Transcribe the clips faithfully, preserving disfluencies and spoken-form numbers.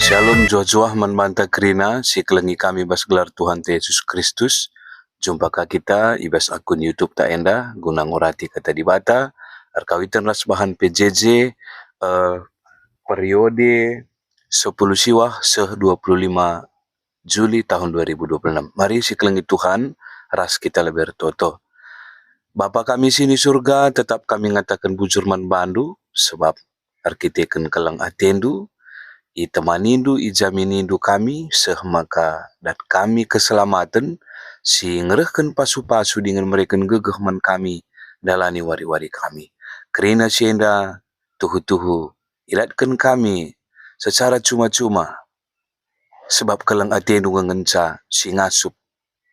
Shalom, juah-juah man banta kerina si kelengi kami bas gelar Tuhanta Yesus Kristus. Jumpa ka kita i bas akun YouTube ta enda guna ngurati Kata Dibata, erkawiten ras bahan P J J, eh, periode sepuluh siwah seh dua puluh lima Juli tahun dua ribu dua puluh enam. Mari si kelengi Tuhan, ras kita lebe ertoto. Bapa kami si ni Surga, tetap kami ngataken bujur man bandu, sebab erkiteken keleng atendu, itemanindu, ijaminindu kami, seh maka dat kami keselamaten si ngerehken pasu-pasu dingen mereken gegeh man kami ndalani wari-wari kami. Kerina si enda tuhu-tuhu idatken kami secara cuma-cuma, sebab keleng atendu nge ngenca si ngasup.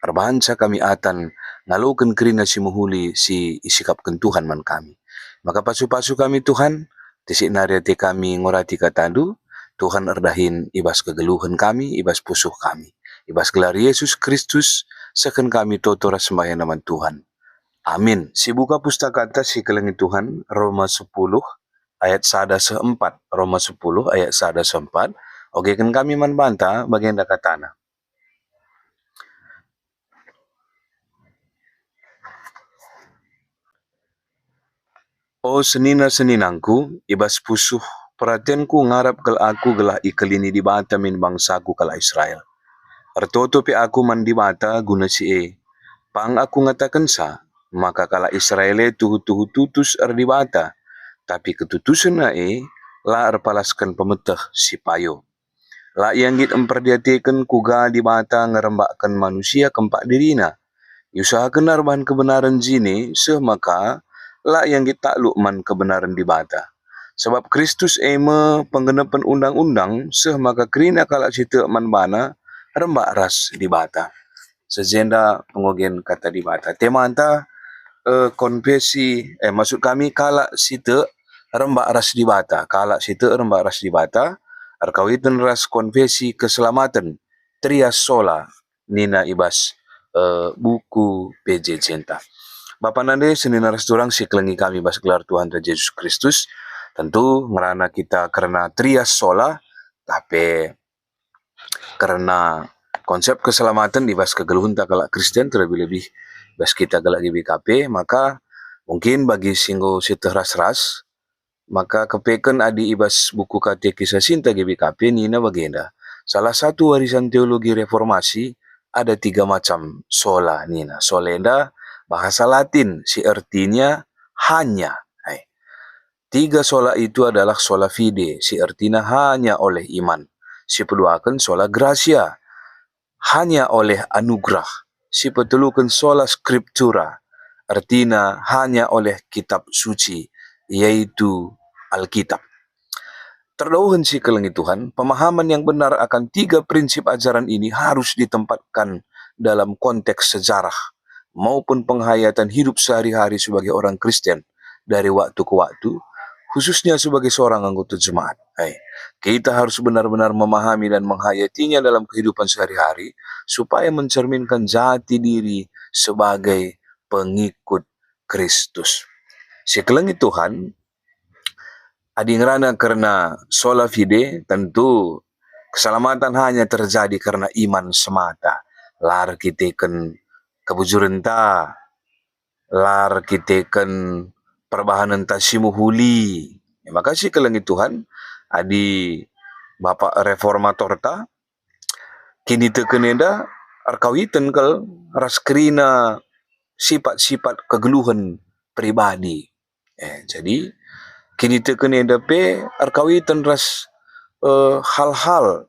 Erbahanca kami atan ngaloken kerina si mehuli si isikapken Tuhan man kami. Maka pasu-pasu kami, Tuhan, tisik nari ate kami ngurati katandu, Tuhan erdahin i bas kegeluhen kami, i bas pusuh kami. I bas gelar Yesus Kristus, sehken kami toto ras sembahyang man Tuhan. Amin. Sibuka pustakanta si kelengi Tuhan, Roma sepuluh ayat sada seh empat. Roma sepuluh ayat sada seh empat. Ogeken kami man banta, bagenda katana. O senina-seninangku, i bas pusuh peratenku ngarap kal aku gelah ikelini Dibata min bangsaku kalak Israel. Ertoto pe aku man Dibata guna si e. Pang aku ngatakenca, maka kalak Israel e tuhu-tuhu tutus erdibata, tapi ketutusenna e la erpalasken pemeteh si payo. La ia nggit mperdiateken kuga Dibata ngerembakken manusia kempak diriNa. Iusahakenna erbahan kebenaren jine, seh maka la ia nggit takluk man kebenaren Dibata. Sabap Kristus e me penggenepen undang-undang, seh maka kerina kalak si tek man baNa rembak ras Dibata. Seh jenda pengogen Kata Dibata. Temanta, eh, konfesi, eh, maksud kami, kalak si tek rembak ras Dibata, kalak si tek rembak ras Dibata, erkawiten ras konfesi keselamaten, trias sola, nina i bas, eh, buku P J J-nta. Bapa nande senina ras turang si kelengi kami bas gelar Tuhanta Jesus Kristus, tentu ngerana kita kerna trias sola, tapi kerna konsep keselamaten i bas kegeluhenta kalak Kristen, terlebih-lebih bas kita kalak G B K P, maka mungkin bagi si enggo sieteh ras-ras, maka kepeken adi i bas buku katekisasi-nta G B K P nina bagenda, salah satu warisan teologi reformasi ada tiga macam sola nina. Sola enda bahasa Latin si ertina hanya. Ai. Tiga sola itu adalah sola fide, si ertina hanya oleh iman. Si peduaken sola gratia, hanya oleh anugerah. Si peteluken sola scriptura, ertina hanya oleh kitab suci, yaitu Alkitab. Terdauhen si kelengi Tuhan, pemahaman yang benar akan tiga prinsip ajaran ini harus ditempatkan dalam konteks sejarah maupun penghayatan hidup sehari-hari sebagai orang Kristen dari waktu ke waktu, khususnya sebagai seorang anggota jemaat. Eh, kita harus benar-benar memahami dan menghayatinya dalam kehidupan sehari-hari supaya mencerminkan jati diri sebagai pengikut Kristus. Si kelengi Tuhan, adi ngerana kerna sola fide, tentu keselamatan hanya terjadi karena iman semata. La erkiteken kebujurenta, la erkiteken perbahanenta si mehuli. Maka si kelengi Tuhan, adi Bapak reformatorta, kiniteken enda erkawiten kal ras kerina sipat-sipat kegeluhen pribadi. Eh, jadi, kiniteken enda pe erkawiten ras, eh, hal-hal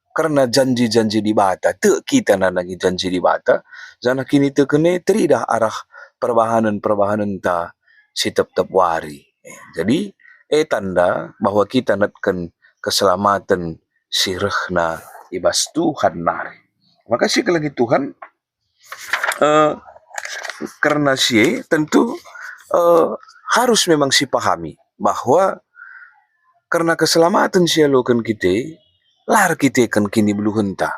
kerna janji-janji Dibata. Tek kita nandangi janji Dibata, janah kiniteken e teridah arah perbahanen-perbahanenta si tep-tep wari. Eh, jadi, e tanda bahwa kita netken keselamaten si rehna i bas Tuhan nari. Maka si kelengi Tuhan, eh, kerna si e tentu, eh, harus memang sipahami bahwa kerna keselamaten si ialoken kita, la erkiteken kinibeluhenta,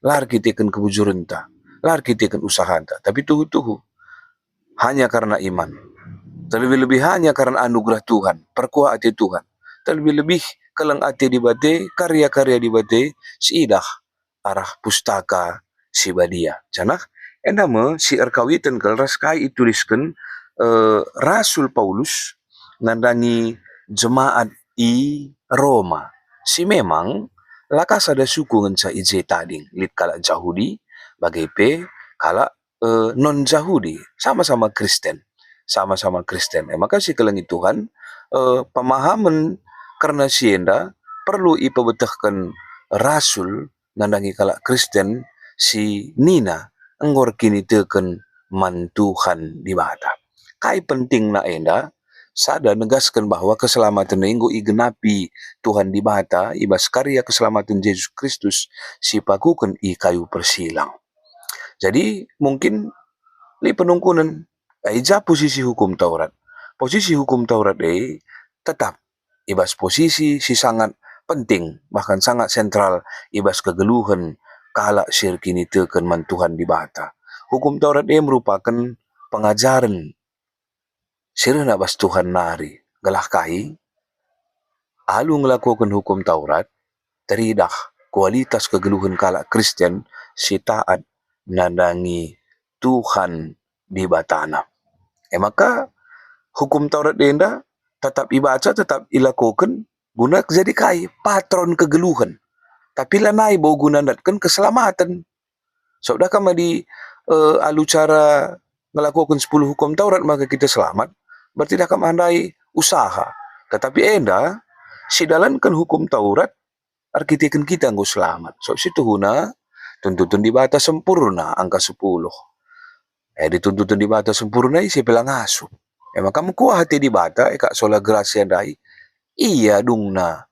la erkiteken kebujurenta, la erkiteken usahanta, tapi tuhu-tuhu hanya karena iman. Terlebih-lebih hanya karena anugerah Tuhan, perkuah ate Tuhan. Terlebih-lebih keleng ate Dibata, karya-karya Dibata, siidah arah Pustaka Si Badia. Janah enda me si erkawiten kal ras kai itulisken, eh, Rasul Paulus nandangi jemaat i Roma, si memang la ka sada suku ngenca i je tading, lit kalak Jahudi, bage pe kalak, eh, non-Jahudi, sama-sama Kristen, sama-sama Kristen. E maka si kelengi Tuhan, eh, pemahamen kerna si enda perlu ipebetehken Rasul nandangi kalak Kristen si nina enggo erkiniteken man Tuhan Dibata. Kai pentingna enda? Sada negasken bahwa keselamaten e enggo igenapi Tuhan Dibata i bas karya keselamaten Jesus Kristus si ipakuken i kayu persilang. Jadi, mungkin lit penungkunen, eh, i ja posisi Hukum Taurat. Posisi Hukum Taurat e tetap i bas posisi si sangat penting, bahkan sangat sentral i bas kegeluhen kalak si erkiniteken man Tuhan Dibata. Hukum Taurat e merupaken pengajaren si rehna bas Tuhan nari, gelah kai? Alu ngelakoken Hukum Taurat, teridah kualitas kegeluhen kalak Kristen si taat nandangi Tuhan Dibatana. E maka, Hukum Taurat enda tetap ibaca, tetap ilakoken, guna jadi kai? Patron kegeluhen. Tapi lanai bo guna ndatken keselamaten. Sabap dah kam adi, eh, alu cara ngelakoken sepuluh Hukum Taurat maka kita selamat, berarti dah kam andai usaha. Tetapi enda, sidalanken Hukum Taurat, erkiteken kita enggo selamat. Sabap situhuna, tuntuten Dibata sempurna, angka sepuluh. Eh, adi tuntuten Dibata sempurna, ise pe la ngasup. E maka mekuah ate Dibata, e kak sola gerasi ndai, ia dungna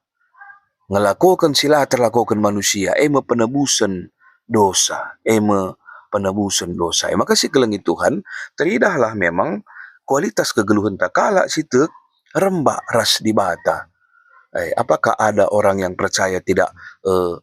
ngelakoken si la terlakoken manusia, e me penebusen dosa, e me penebusen dosa. E maka si kelengi Tuhan, teridahlah memang kualitas kegeluhenta kalak si tek rembak ras Dibata. Eh, apakah ada orang yang percaya tidak, eh,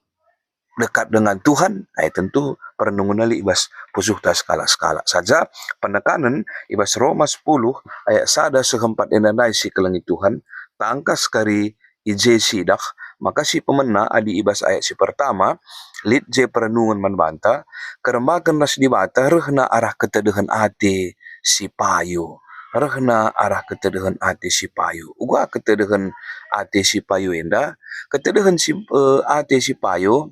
dekat dengan Tuhan? Eh, tentu perenungenta lit i bas pusuhta sekalak-sekalak. Saja penekanen i bas Roma sepuluh ayat sada seh empat enda ndai si kelengi Tuhan, tangkas kari i je sidah, maka si pemena adi i bas ayat si pertama, lit je perenungen man banta, kerembaken ras Dibata rehna arah ketedehen ate si payo. Rehna arah ketedehen ate si payo. Uga ketedehen ate si payo enda, ketedehen si, eh, ate si payo,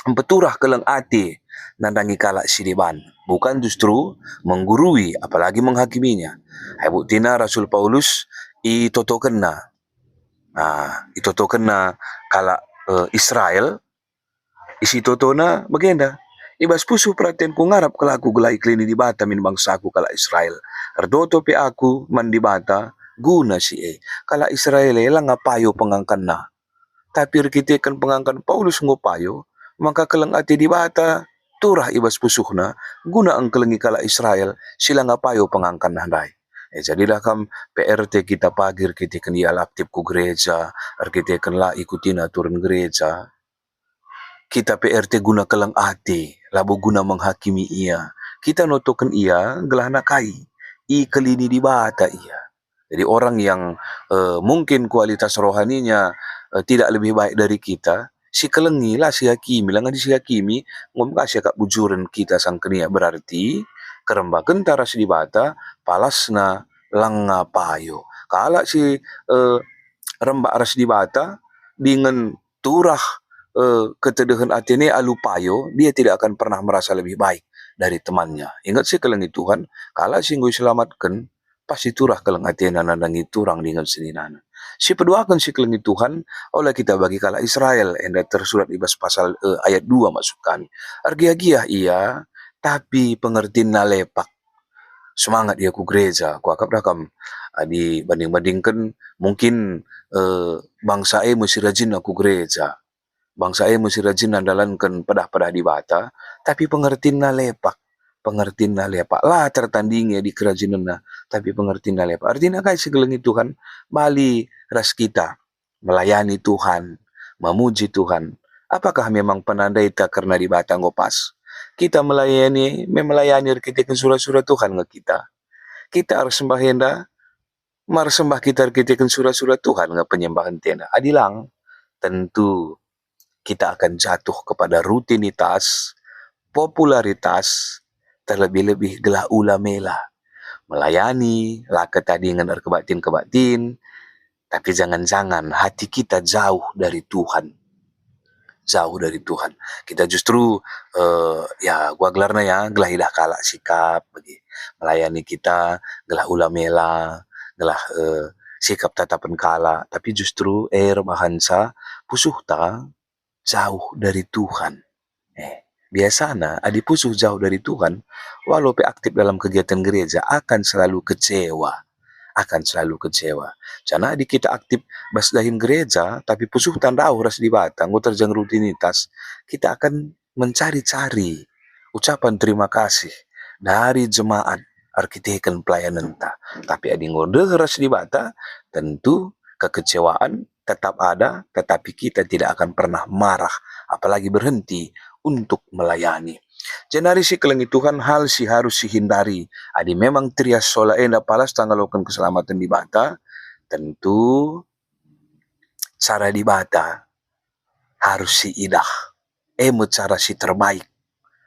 mpeturah keleng ate nandangi kalak si deban, bukan justru menggurui, apalagi menghakiminya. Ai buktina Rasul Paulus itotokenna. Ah, itotokenna kalak, eh, Israel, isitotona bagenda, "I bas pusuh peratenku ngarap kal aku gelah ikelini Dibata min bangsaku kalak Israel. Ertoto pe aku man Dibata guna si e." Kalak Israel e langa payo pengangkanna. Tapi erkiteken pengangkan Paulus enggo payo, maka keleng ate Dibata turah i bas pusuhna guna engkelengi kalak Israel si langa payo pengangkanna ndai. E, jadilah kam P R T kita pagi erkiteken ia la aktif ku gereja, erkiteken la ikutina aturen gereja. Kita P R T guna keleng ate, labo guna menghakimi ia. Kita notoken ia gelah nakai? Ikelini Dibata ia. Jadi orang yang, eh, mungkin kualitas rohaninya, eh, tidak lebih baik dari kita, sikelengi la sihakimi, la ngadi sihakimi, enggo mekasa kap bujuren kita sangkenia. Berarti kerembakenta ras Dibata, palasna langa payo. Kalak si, eh, rembak ras Dibata, dingen turah, eh, ketedehen atena alu payo, dia tidak akan pernah merasa lebih baik dari temannya. Inget sikelengi Tuhan, kalak si enggo iselamatken, pasti turah keleng atena nandangi turang dingen seninana. Sipeduaken sikelengi Tuhan, ola kita bagi kalak Israel, enda tersurat i bas pasal, eh, ayat dua maksud kami. Ergiah-giah ia, tapi pengertinna lepak. Semangat ia ku gereja, kuakap dah kam, adi banding-bandingken, mungkin, eh, bangsa e me si rajinna ku gereja. Bangsa e me si rajinna ndalanken pedah-pedah Dibata, tapi pengertinna lepak. Pengertinna lepak. La tertandingi adi kerajinenna, tapi pengertinna lepak. Artina kai sikelengi Tuhan? Bali ras kita melayani Tuhan, memuji Tuhan. Apakah memang penandaita kerna Dibata enggo pas? Kita melayani, me melayani erkiteken sura-sura Tuhan nge kita. Kita ersembah enda, mersembah kita erkiteken sura-sura Tuhan nge penyembahenta enda. Adi lang, tentu kita akan jatuh kepada rutinitas, popularitas, terlebih-lebih gelah ula mela. Melayani, la ketadingen erkebaktin-kebaktin, tapi jangan-jangan hati kita jauh dari Tuhan. Jauh dari Tuhan. Kita justru, eh, ya, gua gelarna ya, gelah idah kalak sikap, bagi melayani kita, gelah ula mela, gelah, eh, sikap tatapen kalak, tapi justru, eh, erbahansa pusuhta jauh dari Tuhan. Eh, biasana, adi pusuh jauh dari Tuhan, walau pe aktif dalam kegiatan gereja, akan selalu kecewa. Akan selalu kecewa. Janah adi kita aktif bas dahin gereja, tapi pusuhta ndauh ras Dibata, enggo terjeng rutinitas, kita akan mencari-cari ucapan terima kasih dari jemaat erkiteken pelayanenta. Tapi adi enggo ndeh ras Dibata, tentu kekecewaan tetap ada, tetapi kita tidak akan pernah marah, apalagi berhenti untuk melayani. Jenari si kelengi Tuhan, hal si harus sihindari. Adi memang terias sola enda palas tangaloken keselamatan Dibata, tentu cara Dibata harus siidah. E me cara si terbaik.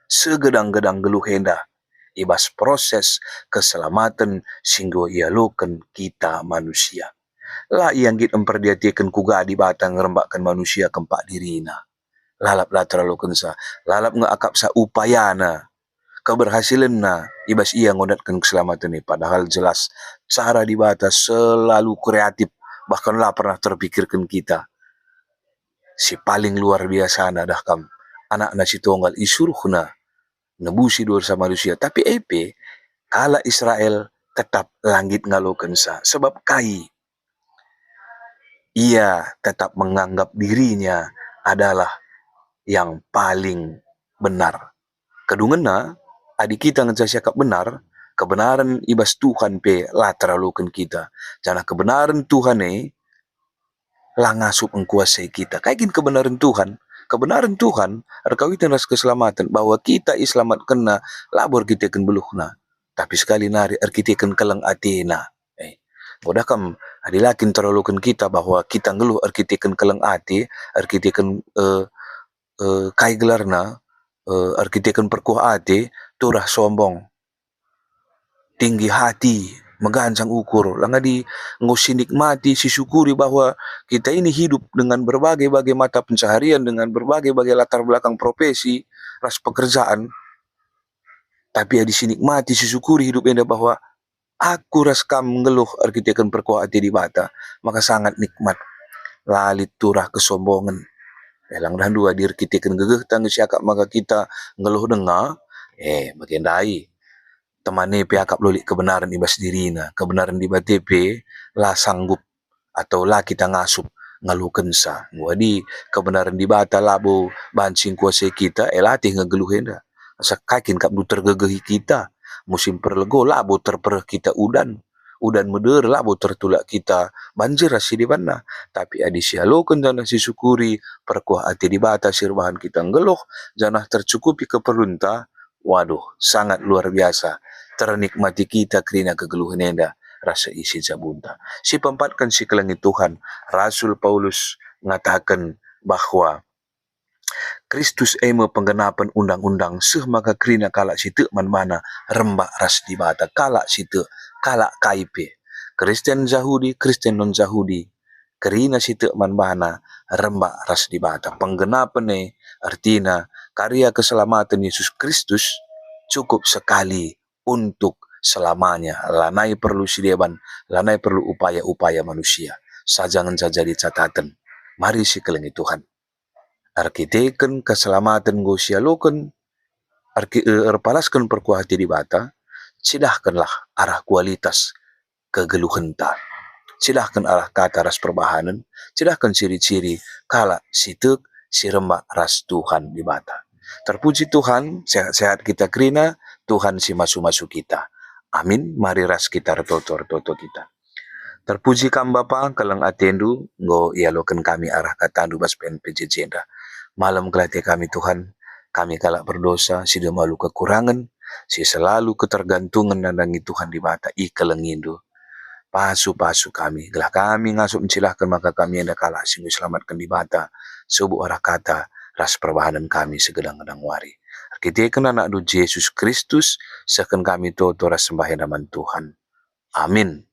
Segedang-gedang geluh enda i bas proses keselamaten si enggo ialoken kita manusia. La ia nggit mperdiateken kuga Dibata ngerembakken manusia kempak dirina. Lalap la teralokensa, lalap nge akapsa upayana, keberhasilenna i bas ia ngondatken keselamaten e. Padahal jelas cara Dibata selalu kreatif, bahkan la pernah terpikirken kita. Si paling luar biasana dah kam, anakna si tonggal isuruhna nebusi dosa manusia. Tapi e pe, kalak Israel tetap la nggit ngalokensa. Sebab kai? Ia tetap menganggap dirinya adalah yang paling benar. Kedungenna, adi kita ngenca siakap benar, kebenaran i bas Tuhan pe la teraloken kita. Janah kebenaran Tuhan e la ngasup engkuasai kita. Kai kin kebenaran Tuhan? Kebenaran Tuhan erkawiten ras keselamaten, bahwa kita iselamatkenNa labo erkiteken beluhna, tapi sekali nari erkiteken keleng ateNa. Eh, enggo dah kam, adi la kin teraloken kita bahwa kita nggeluh erkiteken keleng ate, erkiteken, eh, eh, kai gelarna, eh, erkiteken perkuah ate, turah sombong, tinggi hati, meganjang ukur, la ngadi enggo sinikmati, sisukuri bahwa kita ini hidup dengan berbagai-bagai mata pencaharian, dengan berbagai-bagai latar belakang profesi ras pekerjaan. Tapi adi sinikmati, sisukuri hidup enda bahwa aku ras kam nggeluh erkiteken perkuah ate Dibata, maka sangat nikmat. La lit turah kesombongen. Eh, lang dah ndua adi erkiteken gegehta nge siakap maka kita nggeluh denga, eh, bage ndai. Teman e pe akap la lit kebenaran i bas dirina, kebenaran Dibata pe la sanggup atau la kita ngasup ngalokensa. Enggo adi kebenaran Dibata labo banci ngkuasai kita, e latih nge geluh enda. Asa kai kin kap ndu tergegehi kita? Musim perlego labo terpereh kita udan. Udan meder labo tertulak kita banjir ras si debanna. Tapi adi sialoken janah sisukuri perkuah ate Dibata si erbahan kita nggeluh janah tercukupi keperlunta, waduh, sangat luar biasa. Ternikmati kita kerina kegeluhen enda ras seisi jabunta. Si peempatken si kelengi Tuhan, Rasul Paulus ngataken bahwa Kristus e me penggenapen undang-undang, seh maka kerina kalak si tek man bana rembak ras Dibata, kalak si tek, kalak kai pe. Kristen Jahudi, Kristen non-Jahudi, kerina si tek man bana rembak ras Dibata. Penggenapen e ertina karya keselamaten Yesus Kristus cukup sekali untuk selamanya. Lanai perlu si deban, lanai perlu upaya-upaya manusia. Saja ngenca jadi cataten. Mari si kelengi Tuhan. Erkiteken keselamaten enggo sialoken, erki-, eh, erpalasken perkuah ate Dibata, cidahkenlah arah kualitas kegeluhenta. Cidahken arah kata ras perbahanen, cidahken ciri-ciri kalak si tek, si rembak ras Tuhan Dibata. Terpuji Tuhan, sehat-sehat kita kerina, Tuhan si masu-masu kita. Amin. Mari ras kita ertoto-ertoto kita. Terpuji Kam Bapa, keleng ateNdu, enggo ialoken kami arah kataNdu bas P N P J J enda. Malem kel ate kami Tuhan, kami kalak berdosa, si dem alu kekurangen, si selalu ketergantungen nandangi Tuhan Dibata, ikelengiNdu. pasu-pasu kami, gelah kami ngasup ncilahken maka kami enda kalak si enggo iselamatken Dibata, subuk arah kata ras perbahanen kami segedang-gedang wari. Erkiteken AnakNdu Jesus Kristus, sehken kami toto ras sembah enda man Tuhan. Amin.